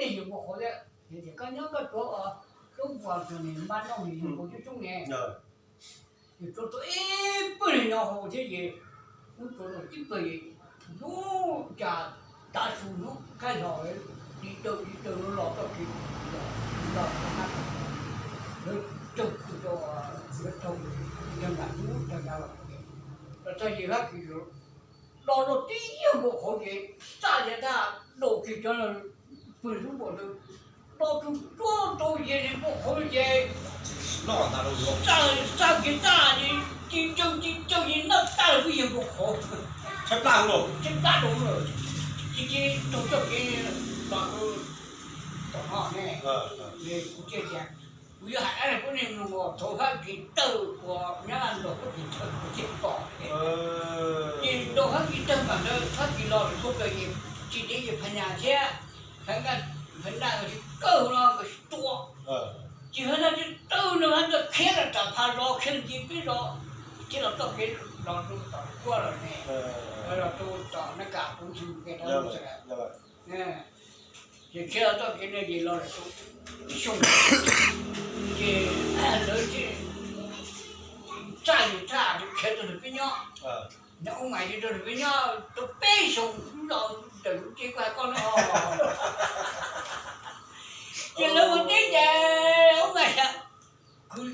Yawg npua qhauv thiab, ces koj nyob koj tuav, tuav npua tug npaj noj nws yawg npua coob coob ne. Ces tuav tau ib pawg nyob hauv thiab ces, hnub tuav tau tib pawg, hnub cas tav su hnub khaij hlo, tiv daws tiv daws los txoj kev, los lawv raug kuv rau, lawv raug, yawg nram hnub tag nrho los, los txog ces Fab Kis los rau tib yawg npua qhauv ces, txaj ya tag daus kiag cov pawg hlub npua ntawd, rau tsuag tsuag rau yawg npua qhauv ces, txaj kiag tag ces ci ntsaws ci ntsaws ces noj tag lawm peb yawg npua qhauv, tshaib plab rau lawm, ci ci taug txoj kev los rau tom no ne. Kuv thiaj tias, kuv yuav hais dab tsi rau nej mloog os, thaum Fab Kis tawg uas Nyab Laj ntaus Fab Kis tawg kuv thiaj pom. Ces ntaus Fab Kis tawg mam ntawd Fab Kis los lawm txhua kawg ces tsis ntev ces Phas Nyas thiab Phas Naj nkawd tsis kawg no nkawd sib tua. Ces Phas Naj tsis tawg no Phas Naj khiav los tam Phas zos khiav ncig peb zos, thiaj los txoj kev los rau tom Kuab los ne, los rau tom Naj Kam kuv ntxhw ke rau lawm. Ces khiav los txoj kev no ces los lawm ib xyoos, ces lawv thiaj txaj yus txaj khiav rau ntawm peb nyob. Nws ua mais rau ntawm peb nyob tau peb xyoos los ntawm lub tsev kuv hais koj no. Ces lawv mus teb ces ua mais, kuv,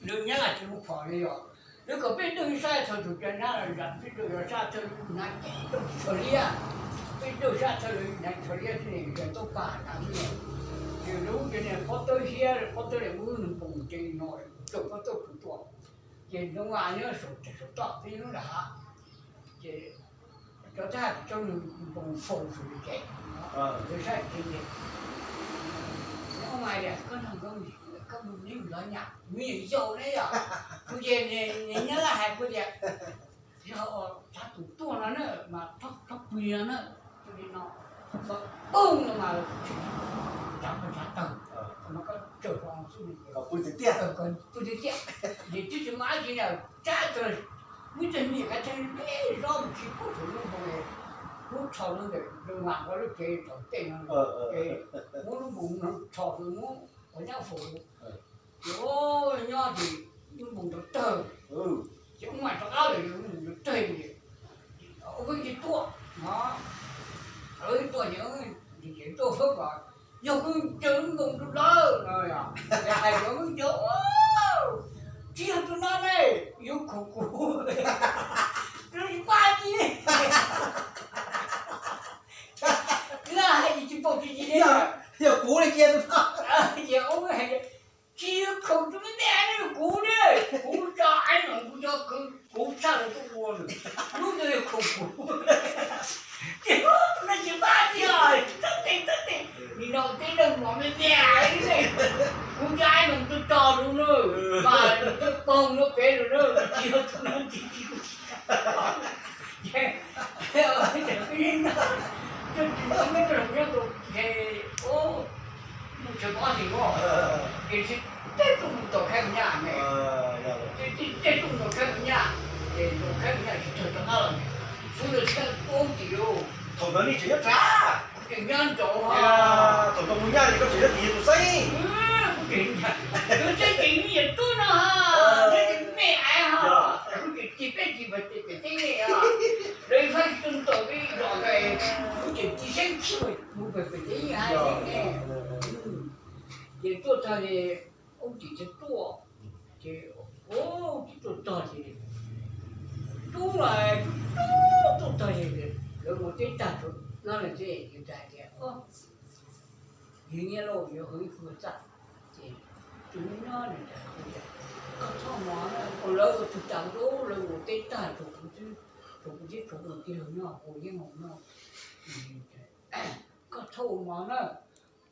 lawv Nyab Laj tsis muaj phom li yog, lawv kom peb dawj sab thaum tus cov Nyab Laj zam peb dawj sab thaum lawv hnav ces tau tsho liab, peb dawj sab thaum lawv hnav tsho liab xwb ne, yog tau pam tas xwb ne. Ces lawv ua cov niag pob tawb siab, pob tawb li muab nws npoos ces no, tau pob tawb kws tuaj, ces ntoo a nyob saum toj peb lub nram hav, ces cov thab tau nws npoos faus saum li ces, lawv saib ces, ua mais tias koj nug nkauj, koj mus neb lov nyam, nws yeej yau ne yom, kuv ces nws nyob laj hais kuv tias, yog tshav tus tuaj no na mas txhob pw no na, pw li no, pw no mas tshav tawg, mas koj tsawg ho xwb, pw tiag tiag, ces twb tsis muaj dab tsi na, tsab tag, muaj ib tug me nyuam kav theej me zob mus tsis pub thaum lub npoo, lub tsho lub ntawm lub mas nqa lub tsev tom tej no, muab lub npoo no tsho muab qhov nyab faus, ces nyob ces lub npoo ntawd tawg, ces ub mais rov qab lawm, lub npoo ntawd tawg, ua peb tsis tuaj no, tuaj ces tuaj fab kom yog kuv ncaws lub npoo rau lawv no, hais rau lub ncaws, tsis yog tus no ne, yuav khoom kuv, lub paj ci, hais tsis paub tsis ci li, yog kuv li cia tus no, ces ub hais tias, tsis yog khoom tus me me ne, kuv ne, kuv tso aib noom kuv cov kwv, kuv tshaj lawv tuaj ua lawm, lub ntawd yog khoom kuv. Ces tus no tsis pab tiag, tab tes tab tes, nim no teb neeg mos me me ne, kuv cov aib noom tuaj tso rau na, mas nws twb poob lub pem lawm na, tsis yog tus no tsis tsis kuv tsis tso. Ces, ces peb nyob, nyob rau, ces, ub, mus tshwm pob ntsis, ces tej tug mus tom Khaib Nyaj ne, tej tug mus tom Khaib Nyaj, ces tom Khaib Nyaj tsis tawg rov qab los ne, xub ntawd thiaj poob tim lawm. Thaum ntawd nej tseem nyob tod, kuv tseem nyob nraud, thaum tau mus Nyaj ces koj tseem nyob tim yawg tus xeeb, kuv tseem, tus xeeb ces me nyuam tub no, me aiv ho, kuv tseem ci peb ci pem teb, lawv Fab Kis tuaj ntaus peb zos, kuv tseem ci seeb tshwj mus pem teb ne. Ces tuaj txog ces Oob Tim thiaj tuaj, ces Oob Tim tuaj txog ces Tub los Tub tuaj txog ces lawv mus teb tag, no lawm ces hais tias, yawg Nyiaj Lauj, yuav hauv ib puas txaj, ces tus nyob nyob nws tias, koj txhob ua mov na, lawv ua tug tas ub, lawv mus teb tag, tshuav kuv thiab, tshuav kuv thiab tshuav tus tij laug nyob, kuv yeej mus noj. Koj txhob ua mov na.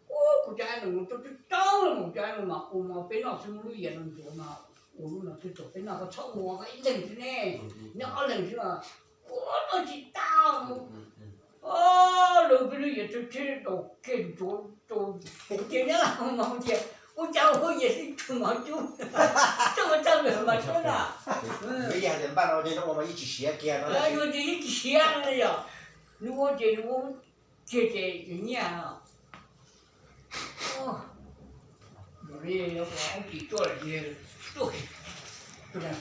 Ub, kuv cov aib noom mus tau tsawg tsawg los, kuv cov aib noom mas ua mov peb noj xwb, muab lub yias no ntxuav mas ua lub no twb tau peb noj, koj txhob ua mov, koj ib leeg xwb ne, neb ob leeg xwb mas ua noj tsis tau. Lawv peb lub yias txawb tsheb rau kiag ntxuav rau, kuv tias nyob ua mov, kuv tias ua cas ua yias xwb tsuag mov cub, txawj ua txawj lawm mas tsuab na. Yuav tias yeej tsis siav no yog, nws ua ces nws ua kiag ces yawg Nyiaj, Mus li, ob peb kis tuaj lawm ces tuaj, tuaj na,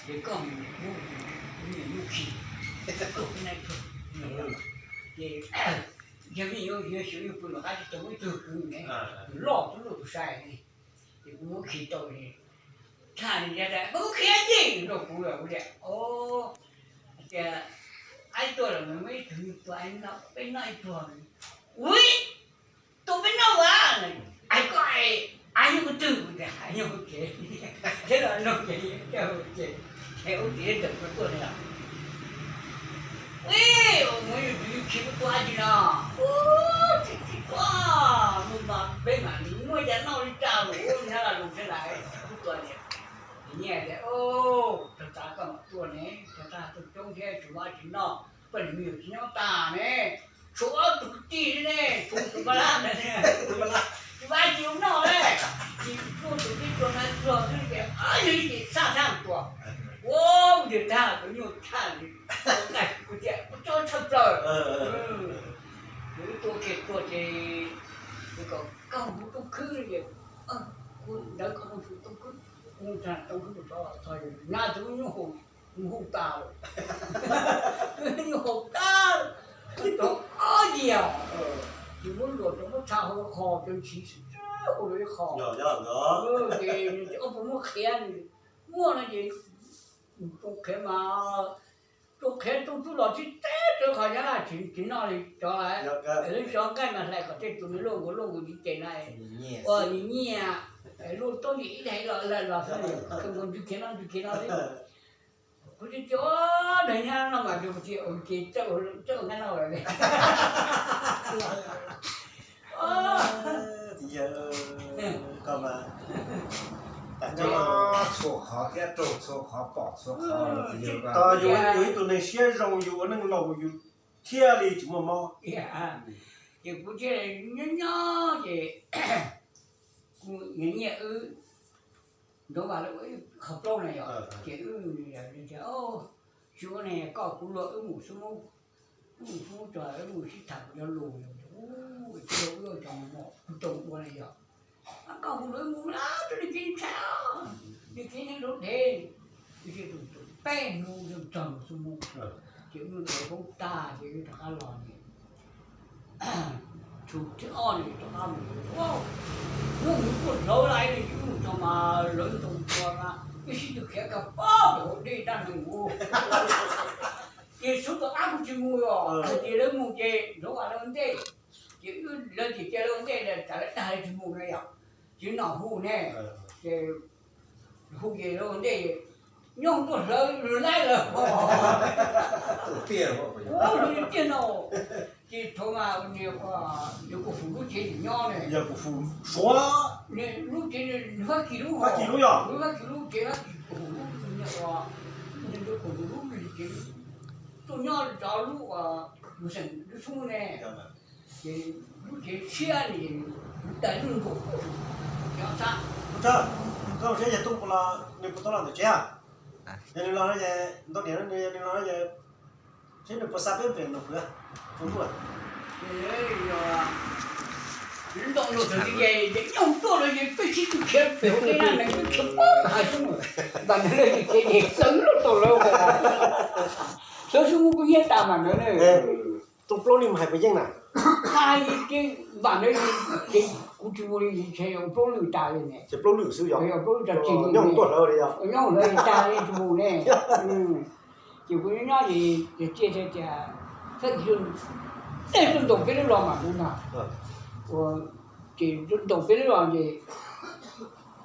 ces koj mus, mus khi, tuaj na, ces yog me nyuam yuav xyuas yus pw nram qab tsis tau muaj ib tug kwv ne, loj tub luj tus sai ne, ces kuv muab khi tau ne, tshaj li tias koj muab khi dab tsi rau kuv los kuv tias, o, tias aib tuaj los muaj ib tug nyuj tua peb noj ib pluag. Ui, tua peb noj as, aib koj, aib nyuj twg? Kuv tias aib nyuj kev, thiab los no ces ces ub ces ub ces tawm tuaj li os. Ib, mus yus tus yus khi kuj tua dab tsi no. Ub, tsis tsis tua, mus mas peb mam muaj yam noj li cas los ub, nyob los lus thiab lawm kuj tua tias, nyiaj tias, o, txog tas koj mam tuaj ne, txog tas tuaj coob thiab tsis muaj dab tsi noj, koj niam me nyuam tsis nyob tas ne, tshuav ob tug kwv tij li ne, tshuav tus Paj Lab ntawd, tus Paj Lab tsis muaj dab tsi noj ne, ces tuaj tus tib tuag na tuag xwb ces yog li ces txhaj txhaj tua. Ua, tus tag tus nyuj tshaj li, kuv tias kuv txob tshaj plaws. Kuv tua kiag tuag ces kom koj mus toob khwb ces, kuv ntawd koj mus toob khwb, kuv mus txog toob khwb mus txog los txog na tus nyuj haus, mus haus tas lawm, nyuj haus tag, tau ob yias, ces muab luam rau muab txha hauv qhov cov ntsis xwb, hauv lawv ib qho, ces ob puas muab qhiav, muaj no ces tau qhiav mas, tau qhiav tau tub los tib teb rau qhov nyob tsis noj li cov, cov nqaij mas hlais kom tej tus me luaj nkaus luaj nkaus ntsis ces na, ua nyiaj, luaj tub ntim ib daim los los xwb, nkaus ntsis khiav no ntsis khiav no xwb. Kuv tsis tsis ua nrog nyab no mas kuv tias ua ces txawj ua nqaij noj lawm ne. Txiv yawg, koj mas txhua qhov thiab raug txhua qhov pom txhua qhov. Yus ib tug neeg siab zoo, yus ua neej laus yus thiaj li tsis muaj mob. Ces kuv thiaj nyob nyob ces kuv nyiam nyiam wb, Ntxoov Vaj lawv ua ib qho plaub na yom, ces wb tias, tsis ua ne, koj kuv luag wb mus xub mub, wb mus xub mub tso wb mus sib tham kuv cov lus, wb cov mov kuv tau ua na yom. Koj kuv luag wb mus lawm rau li kev ntshai, li kev neeg lub dhev, peb hnub txog mus xub mub, ces wb mus poob tag ces wb rov qab los ces Txhua thib ob nws rov qab mus, hnub nws tuaj hlawv lawm ces wb mus txog mas lawv ntaus ntua na, wb sib tw khiav kawg pab ntawm hauv dej dab neeg ua. Ces txhua tus ab kuj tsis mus os, ces lawv mus ces Ntxoov Vaj lawv ua ntej, ces wb lawv ces cia lawv ua ntej, tsam lawv dag lawv tsis mus na yom, ces nom hu ne, ces hu ces lawv ua ntej, nyob tuaj hlawv lawv laib lawm. Ua tiag no, ces thaum mas yawg Kuj Fum lub tsev nws nyob ne, Suav, lub tsev Fab Kis lub, Fab Kis lub, tsev Fab Kis Kuj Fum lub, ua, Kuj Fum lub tsev, tuaj nyob cov lub, Mus Xeem lub xub ne, ces lub tsev tshiab ne, lub tais lub nkaus, ces ob sab. Koj saib yawg Tooj puas los, nws puas tau los ntawm tsev? Yog nws los no ces ntau tiam no nws, yog nws los no ces seb nws puas xa peb pem nram pwv, tsaus ntuj. Ntau luag txawm tias nyob tuaj no ces peb sib tw khiav pem hauv dej dab neeg, peb khiav poob hais xyoob, ntam ntawd ces ces xeev lub tau lawv, sawv xub muab kuv nyiab tas ntam ntawd ne. Rooj plaub li mus hais puas yeej na? Hais ces ntam ntawd ces kuv tsis mus li, ntshe yog plaub lwm tas li ne. Ces plaub lwm xwb yog? Yog plaub lwm tas, tsis mus nyob tuaj hlawv li yog? Nyob hlawv li tas li tsis mus ne. Ces kuv nyob nyob ces yawg Txiaj thiaj tias, Fab Kis, nej tuaj ntaus peb lub los mas kuv no. Ua, ces tuaj ntaus peb lub los ces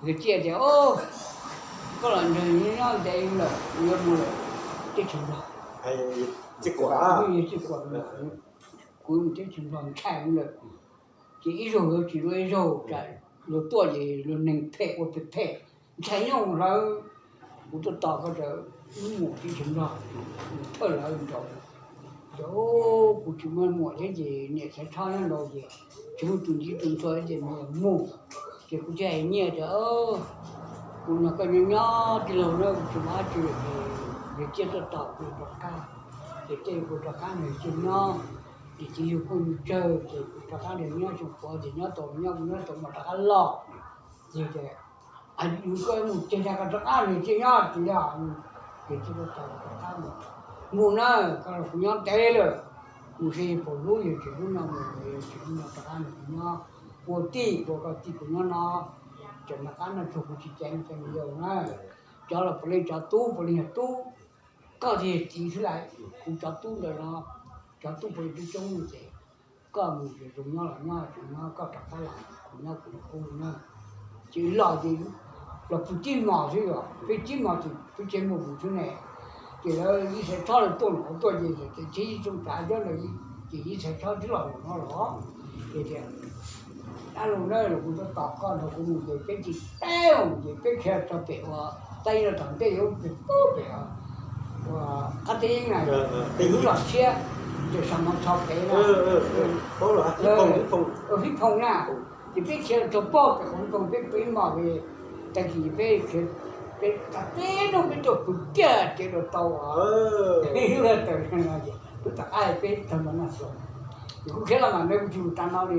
yawg Txiaj tias, koj los nrog nyob ntev lawm, yuav mus lawm teb chaws Nplog. Kuv mus teb chaws Nplog ntshai lawm. Ces ib zaug yuav tsis dua ib zaug, luag tuaj ces luag neeg phem ua phem phem, ntshai nyob hlawv. Kuv tuaj tos koj, wb mus teb chaws Nplog, mus thawj lawv nraud. Ces kuv tsis muaj muam thiab ces niam Xaiv Tshob nyob nraud ces tsis muaj tus ntsib tus ntxhua ces mus mus. Ces kuv thiaj hais Nyiaj tias, kuv nrog koj nyob nyob tij laug na, kuv tsis muaj dab tsi ces yawg Txiaj tuaj tos kuv rov qab. Ces tej kuv rov qab nrog yawg Txiaj nyob. Ces yug kuj yug tsawg ces kuv rov qab los nyob xyoo puav ces nyob tau nyob kuv nyob tau mas rov qab los. Ces yus koj mus ces yog koj rov qab los ces nyob ces yog ces tsis tau rov qab mus na, koj los kuv nyob ntev lawm, mus se pom lub yog tsis lub no mus tsis lub no rov qab los kuv nyob ua tij ua koj tij kuv nyob no, ces rov qab no tsuag kuv tsis caiv no cov me yau na, cov los puav leej cov tub puav leej yog tub, koj thiaj txiv xwb lawm, kuv cov tub ntawd no, cov tub puav leej tub coob ces koj mus ces zoo nyob los nyob tsis nyob koj rov qab los kuv nyob kuv qub na. Ces los ces los pw tib hmos xwb os, peb tib hmos ces peb tsev muag mus xwb ne. Ces lawv ib txhais tshoob lawv tuaj los tuaj ces tsev ib tsoom tsav cov ntawd ces ib txhais tshoob twb los mus no los ces tias, dab laug na, los kuv tuaj tos koj nrog kuv mus ces peb tsis tau mus ces peb khiav tso pem uas tab ib los tom ntej yuav pem pub pem uas qab teb yeeb na, pem lub zos tshiab, ces xa mov txho pem na, Hib Phoo na, ces peb khiav tso pog pem qhov Hib Phoo peb pw ib hmos, tag kis peb khiav, peb tag peb hnub peb tuaj pw kiag ces rau tau, peb lub tawm no ces peb tom qab peb tag nrho noj xo, ces kuv khiav los mas neb kuv tsis mus tag no li.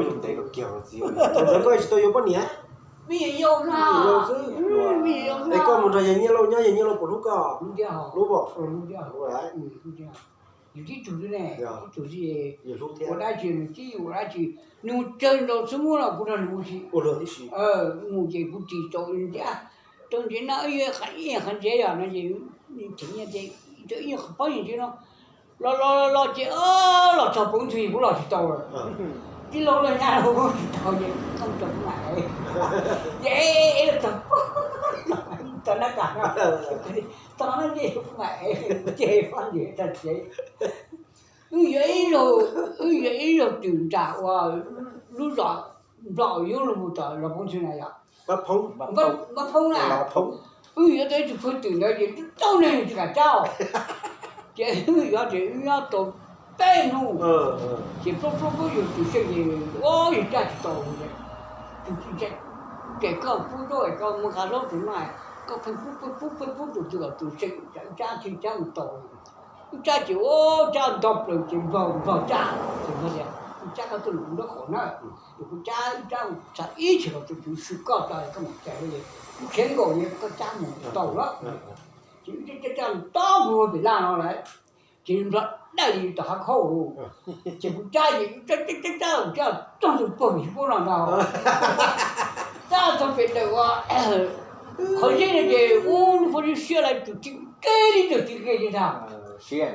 Zoo ntev kiag txiv, koj tsis tau yuav poj niam? Me nyuam yaus na, me nyuam yaus xwb. Es koj mus nrog yawg Nyiaj Lauj nyob, yawg Nyiaj Lauj puas hlub koj? Hlub, hlub. Yus tib tug xwb ne, tib tug xwb, ua dab tsi nws tib ua dab tsi, nws mus tsawg nraud xwb muab los kuv nrog nws ua si. Mus ces kuv ris tau ntiab, tau ntiab no ib qhov ntiab yog no ces, tseem nyiaj ces, ib qhov pob ntiab no, los los los ces los txog poob ntxwg kuv los tsis tau lawm. Tij laug los nyab los kuv tsis tau ces tau rau kuv mam ev. Ces ev los txog poob, tau nab kas no, tau nab ncej kuv mam ev, ces pob ntiab tag tsev. Wb yuav ib zaug, wb yuav ib zaug twm nram uas lub zos Nplog yuav luag mus tom los poob ntxwg na yog Npab Phoob na. Wb yuav tau ib tug pawg twm ntawd ces tau neeg tsis kam cab. Ces wb yuav ces wb nyob tau peb hnub ces plaub plaub plaub yus tus seej ces ua yus cab tsis tau. Ces koj pub zaub es koj muaj qab zaub tus no, koj pheej pub pheej pub pheej pub tus twg los tus seej cab tsis cab mus tau. Wb cab ces ua cab nto plaws ces nplog nplog cab ces nplog tias, kuv cab koj tuaj nram kuv nraub qaum na, es kuv cab ib rab txhais ib txhis los tus twg swm koj tso koj mam cais li, kuv khiav nkaus li koj cab mus tau lawm. Ces wb cab cab cab nto mus pem laj no lawm, ces nplog dawj li tom hav khaub. Ces kuv cab ces cab cab cab cab cab txog tus pog pem xyoob pob no ntag. Cab txog pem ntawm ua qhov zeb no ces ua lub pob zeb siab lawm tus txiv nkees li tus txiv nkees li ntag. Ces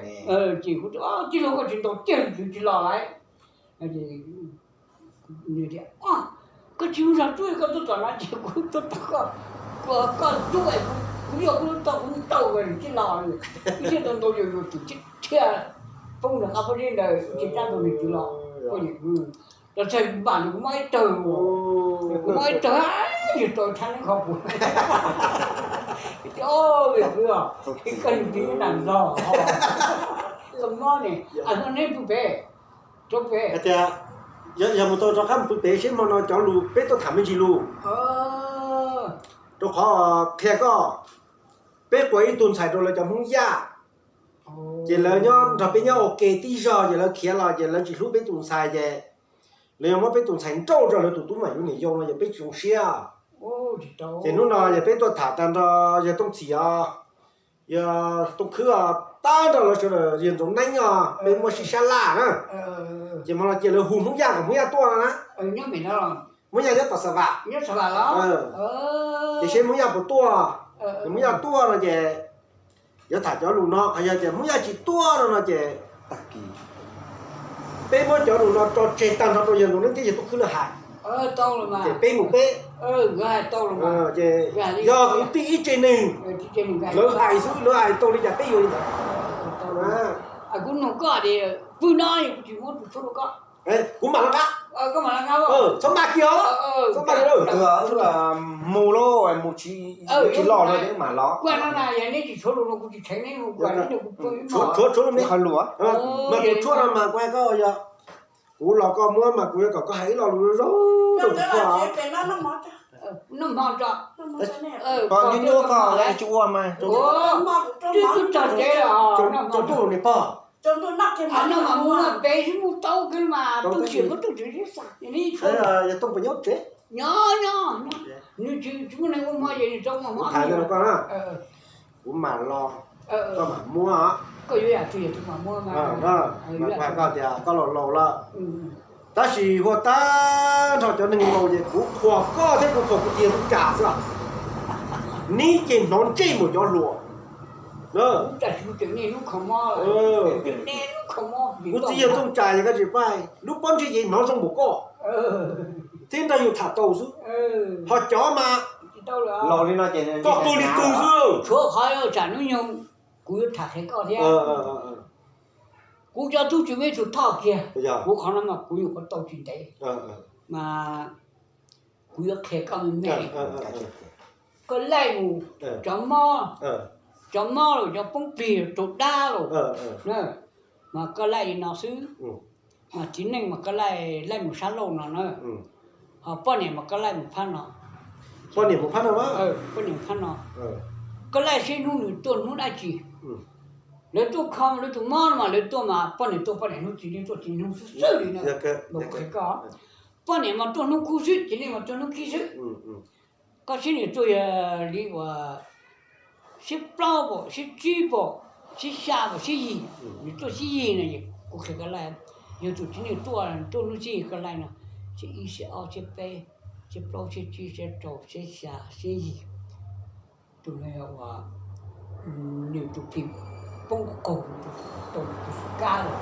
kuv tias, tij laug koj tsis ntaus tiag tus tsis los lawm. Nws tias, koj tsis mus zog rub koj tuaj tom no ces kuv tuaj tom koj, koj rub kuv yog kuv lub tog kuv mus tau nws thiaj los. Wb thiaj tau ntaus yus yus tus thiab dhia poob nws qab pob zeb ntawd ces cab tau nws tus los. Los txog npam nws kuv mob ib tawg, kuv mob ib tawg, yus tau thab neeb kho kuv. Tias, o, koj yus tis nram zog, koj mob ne, no neb pw pem, rau pem. Hais tias, yog mus tau rov qab mus pw pem seb hmo no cov lus peb tuaj tham me ntsis lus. Rau qhov qhia koj, peb quas ib tug ntxhais rau lawv cov Hmoob Yaj, ces lawv nyob nrog peb nyob ua ke tib zog ces lawv khiav los ces lawv tsis hlub peb tus ntxhais ces lawv yuav muab peb tus ntxhais nrauj rau lawv tus tub mam yuav niam yau no ces peb tsis zoo siab. Ces hnub no yog peb tuaj tham tag nrho yawg Tooj Txhim os, yawg Tooj Khwb os, tag nrho lawv sawv daws, yawg Ntxoov Neeb os, peb muab sib sab laj na. Ces hmo no cia lawv hu Hmoob Yaj kom Hmoob Yaj tuaj no na. Hmoob Yaj nyob tom Xav Vam. Ces seb Hmoob Yaj puas tuaj, Hmoob Yaj tuaj no ces yuav tham cov lus no, yog tias Hmoob Yaj tsis tuaj no no ces peb muab cov lus no tso tseg tag nrho rau yawg Ntxoov Neeb thiab yawg Tooj Khwb lawv hais. Ces peb mus peb. Ces yog kwv tij ib tse neeg, lawv hais xwb, lawv hais tau li cas peb yuav li ntawd. Kuv nug koj tias pw no kuv tsis muab tus tshuaj rau koj. Kuv mam los qab. Txhob maj kiag os. Txhob maj kiag. Mus lauj, mus tsis los no mam los. Tshuav tshuav lus me qhov lus mas kuv hais koj yog kuv los koj muab mas kuv yuav kom koj hais ib lo lus zoo rau kuv tshuaj. Nyuaj nyuaj koj tsis ua mas. Twb txog tsev os. Tsaus ntuj ni pog. Noj mas muaj peb xwb, muaj tau kawg mas, tub tsim muab tub tsim xwb xav li. Yog Tooj puas nyob tsev? Nyob, nyob, nyob. Nws tsis, tsis muaj neeg ua hmo ces nws tau ua hmo. Kuv mam los, koj mam muab. Koj yuav yam twg yam twg mam muab mas. Kuv hais koj tias koj laus laus lawm, tab sis huaj tag nrho cov neeg laus ces kuv qhuas koj thiab kuv qhuas kuv txiv yawg Tooj Tsam xwb. Neb ces hnov ntsej muag cov hluas. Kuv txiv yawg Tooj Tsam ces koj tsis paub, lub pob ntseg ces hnov zoo npaum koj thiab nrog yus tham tau xwb. Ho cov mas laus li no ces koj tuag li twg xwb. Tshuav qhov tsam hnub nyoog kuv yuav tham qhia koj thiab. Kuv cov tub tsis muaj ib tug thoj kiag, kuv qhov no mas kuv nyuam qhuav tau tsis ntev, mas kuv yuav qhia koj me me. Koj laij mus, cov mob, cov mob los cov poob plig raug dab los, mas koj laij li no xwb. Mas txiv neej mas koj laij, laij mus sab laug no na, ho poj niam mas koj laij mus phab no. Poj niam mus phab no, poj niam phab no. Koj laij seb hnub nws tuaj hnub dab tsi. Lawv tuaj kho lawv tus mob no mas lawv tuaj mas poj niam tuaj poj niam hnub, txiv neej tuaj txiv neej hnub xwb xwb li na. Mas kuv qhia koj, poj niam mas tuaj hnub kub xwb, txiv neej mas tuaj hnub khib xwb. Koj seb nws tuaj yog li uas sib plaub pom, sib tsib pom, sib xya pom, sib yim, nws tuaj sib yim no, kuv qhia koj laij, yog tus txiv neej tuaj, tuaj hnub sib yim koj laij no, sib ib, sib ob, sib peb, sib plaub, sib tsib, sib rau, sib xya, sib yim. Tus no yog uas nws tus plig poob qaug rau tus xwm kab lawm.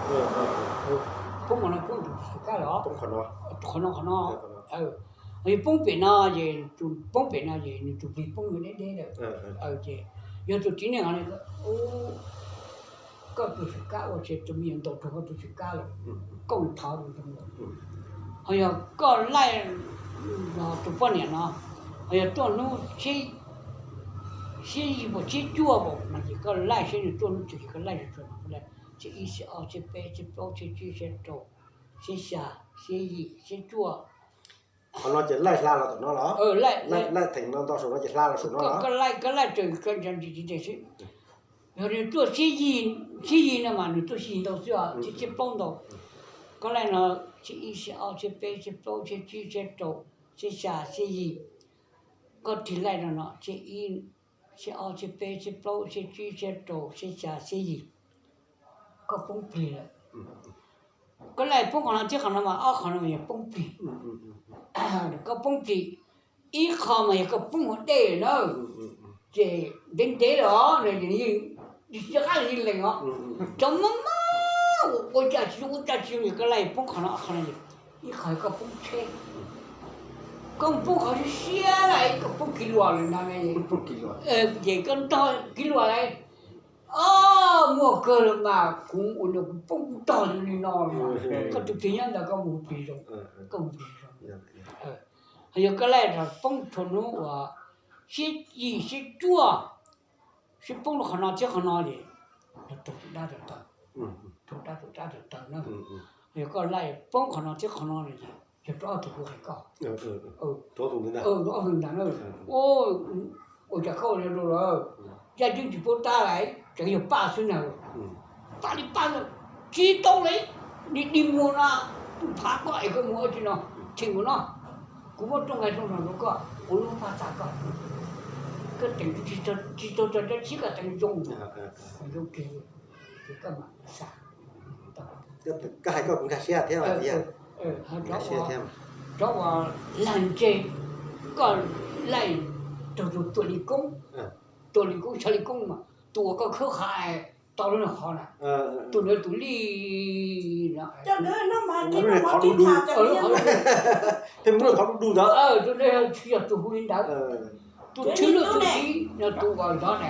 Poob qhov no, poob tus xwm kab lawm. Qhov no, qhov no, yog poob pem no ces, poob pem no ces nws tus plig poob deb deb lawm. Ces yog tus txiv neej, koj tus xwm kab ua ces tus me nyuam ntaus raug koj tus xwm kab lawm, koj mus thov tus zoo lawm. Ho yog koj laij tus poj niam no, ho yog tuaj hnub sib yim pom, sib cuaj pom no ces koj laij seb nws tuaj hnub twg ces koj laij tsuag tsuag no, sib ib, sib ob, sib peb, sib plaub, sib tsib, sib rau, sib xya, sib yim, sib cuaj. Qhov no ces laij hla los tom no los? Laij theem no nto saum no ces hla los saum no los? Koj laij, koj laij raws koj ntshav nti ti tes xwb. Yog nws tuaj sib yig no mas nws tuaj sib yig ntau xwb os, sib, sib plaub ntau. Koj laij no sib ib, sib ob, sib peb, sib plaub, sib tsib, sib rau, sib xya, sib yim. Koj tig laij no no, sib ib, sib ob, sib peb, sib plaub, sib tsib, sib rau, sib xya, sib yim. Koj poob plig lawm. Koj laij poob qhov no thiab qhov no mas ob qhov no yog poob plig. Koj poob plig, ib qho mas yog koj poob hauv dej na, ces ntev ntev lawm os, yeej qab yeej lees os. Cov mob mob ua cas tsis ua cas tsis yog koj laij poob qhov no, qhov no ib qho koj poob tsheb, koj poob qhov siab siab lawm, koj poob kiv luas lawm no, ces koj ntog kiv luas lawm. Muaj kawg los mas kuv ua no kuv poob kuv tog li no, koj tus plig nyob ntawd koj mus plig zoo, koj mus plig zoo. Yog koj laij poob txhua hnub uas sib yig sib cuaj, sib poob rau qhov no thiab qhov no ces raug tus dab tus taw, raug dab tus dab tus taw na. Yog koj laij poob qhov no thiab qhov no ces yog rau ob tug kuv hais koj, ob tug ntawd na, ua cas koj ua li no lawm, yaj yeeb tsis paub tab lawm, tseem yog paj xwb na. Paj li paj, tsis tau li, dig dig muag no, phav koj es koj mus ua tsi no, thim mus no, kuv muab rooj nqaij rooj no rau koj, kuv lub paj txav koj, koj teem tsis tau txog tsob tshiab koj teem zoo, zoo kiag, ces koj mam xav. Koj hais koj kuv nkag siab thiab. Cov uas lag ntseg, koj laij raug tus Tuam Lis Koob, Tuam Lis Koob, Xya Lis Koob mas tus uas koj khawb qhov tau lub qhov na, tus ntawd tus lij no, qhov dub dub, peb Hmoob qhov dub dub ntawd, tus ntawd tsis yog tus hu li ntawd. Tus thwj luaj thwj siv no tus uas zov na,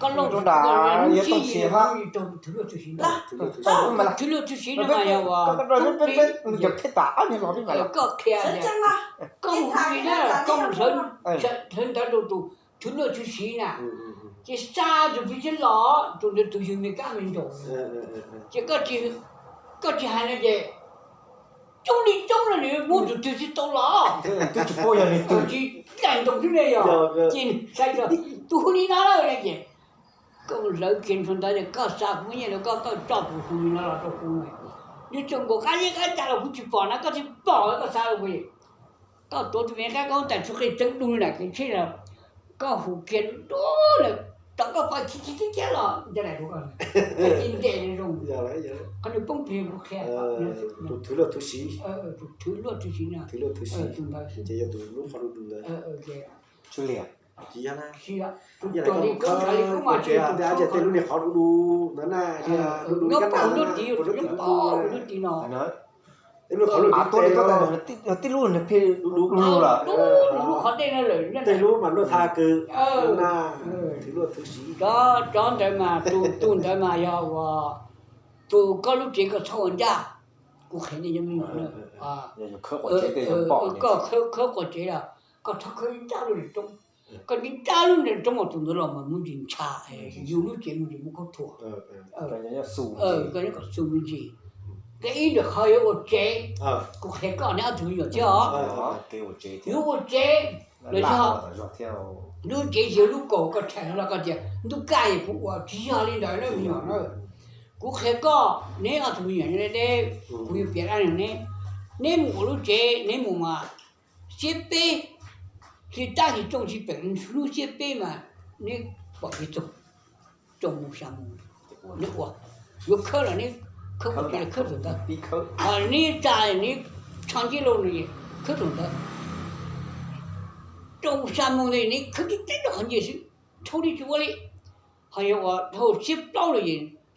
koj looj nram yog Tooj Xias mas, thwj luaj thwj siv no mas yog uas koj qhia, koj mus hu li na, koj mus hlawv ntawv rau tus thwj luaj thwj siv na, ces xa tus plig sib los, tus ntawd tus yug me kab me ntsaum, ces koj tsis hais no ces coob li coob no nws muab tus twg tsis tau los, twb tsis paub yog nws twg, tsis daim ntaus xwb ne yog, ces nws xa tus hu li no lawm ces Koj lawv kiag ntshua ntawd tias koj xa kuv nyiaj rau koj, koj coj tus hu no los rau kuv no. Nws tseem nkaum qab zeb qab cag los kuv tsis pom na, koj thiaj pom koj xa rau kuv. Koj tuav tus me qab koj tais tsuj qij tseeb dub na kev tsheb los koj hu kiag dub na, tom koj pom khiv khiv khiv los nco daim rau koj, koj cia ntes zoo. Qhov nws poob plig kuv qhia. Tus thwv luaj thwv siv, tus thwv luaj thwv siv no, tus ntawd ces yog tus lub qhov du du ntawd. Tsis yog na, tus cog li koob thav li koob mas tsis yog tus thwv, tej lub niag qhov du du ntawd na, du du li kab nab, tus nyob pom lub ris no. Tej lub qhov du du, tib lub nws pheej du du lawm, lub qhov dej no lawm, tej lub mas luaj tha kawg na, thwv luaj thwv siv. Cov ntawd mas tus ntawd mas yog uas tus koj lub tsev koj txhob ua ncaj. Kuv qhia nej cov me nyuam na, koj khawb quas tsev los koj txhob khawb ncaj lub nram roob. Koj ncaj lub nram roob mas tus ntawd los mas muaj ntsis ntshav, yus lub tsev muaj ntsis muaj khaub thuas, koj nyob kom xu me ntsis. Koj ib nram qhov yuav ua tsev, kuv qhia koj neb ob tug me nyuam thiab os. Yuav ua tsev los yog lub tsev yog lub kaum koj thaij los koj tias ntuj kaj es kuv ua, tsis yog li ntawd na me nyuam na. Kuv qhia koj neb ob tug me nyuam deb, kuv yuav piav dab neeg neb. Neb mus ua lub tsev, neb mus mas xiab peb, tsis tab tsis tsooj tsis peem, hnub xiab peb mas neb pom kev txoog, tsooj mus sa mus, neb ua, yuav khawb los neb khawb ua tsev los khawb thaum ntawd. Neb tsa neb tsho nceb lauj no, khawb thaum ntawd. Tsooj mus sa mus ntawd neb khawb tib teb rau qhov ncauj xwb, thaum li tsis ua li. Ho yog ua thaum xiab plaub los,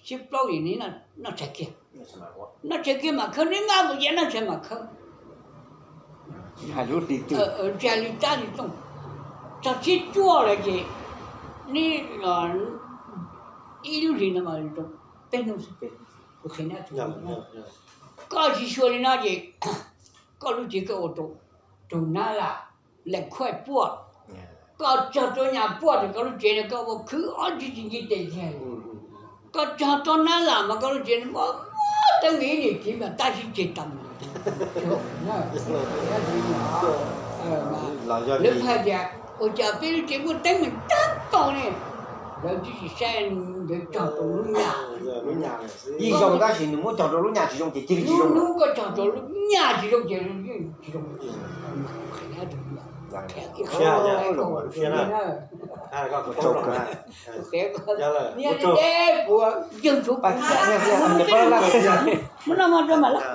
xiab plaub es neb noj tshais kiag, noj tshais kiag mam khawb, neb maj mus yav noj tshais mam khawb. Ntshai li tab li tsooj. Txog xiab cuaj lawm ces neb ib lub hlis no mas peb hnub xwb. Kuv qhia neb, koj tsis xyuas li no ces koj lub tsev koj ua rau nab las, lees khuaj puaj. Koj txog rau nyas puaj rau koj lub tsev no koj ua khwb ob tsis tsis nce tes kiag. Koj txog rau nab las mas koj lub tsev no muaj teeb meem, ib niam txiv mas tab sib ceg tas mus. Lawv hais tias ua cas peb lub tsev muaj teeb meem tag npaum ne, lawv twb tsis saib ntawd, cog rau lub nyas. Ib zoo tab sis nws muab cog rau lub nyas tsis zoo ces cia li tsis zoo. Lub hnub koj cog rau lub nyas tsis zoo ces yeej tsis zoo. Niaj deb kuv yawg tshuav kuv muab noj mas rau mam lawm.